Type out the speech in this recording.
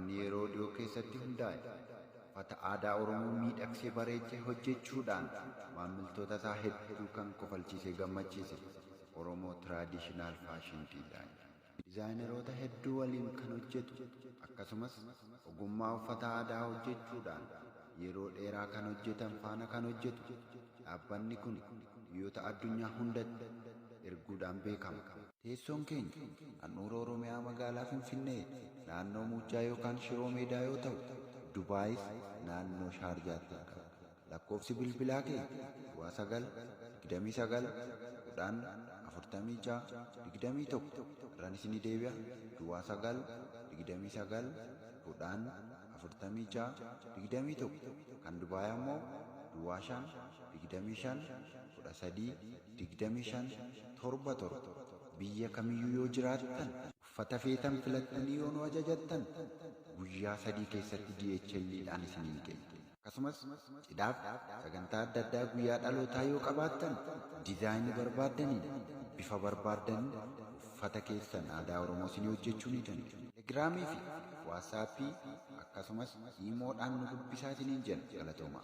Dhaabbanni yeroo dhiyoo keessatti hundaa'e uffata aadaa Oromoo miidhagsee bareechee hojjechuudhaan maamiltoota isaa hedduu kan kofalchiisee gammachiise Oromoo Traditional Fashion Design. Dizaayineroota hedduu waliin kan hojjetu, akkasumas ogummaa uffata aadaa hojjechuudhaan yeroo dheeraa kan hojjetan faana kan hojjetu dhaabbanni kun biyyoota addunyaa hundatti erguudhaan beekama. Teessoon keenya handhuura Oromiyaa, magaalaa Finfinnee, naannoo Muujjaa yookaan Shiroo Meedaa yoo ta'u, Dubaayis naannoo Shaarjaatti argama. Lakkoofsi bilbilaa keenya 09 29 10 46 21. Irraan isinii deebi'a: 09 29 10 46 21. Kan Dubaay ammoo 05 25 13 25 77. Biyya kamiyyuu yoo jiraattan, uffata feetan filattanii yoo nu ajajattan, guyyaa 3 keessatti DHL'dhaan isiniin kenna. Akkasumas cidhaaf, sagantaa adda addaa, guyyaa dhalootaa yoo qabaattan, diizaayinii barbaaddaniin, bifa barbaaddaniin uffata keessan aadaa Oromoo isinii hojjechuu ni dandeenya. Telegiraamii fi Waatsaappii akkasumas iimoodhaan nu dubbisaa isiniin jenna. Galatooma.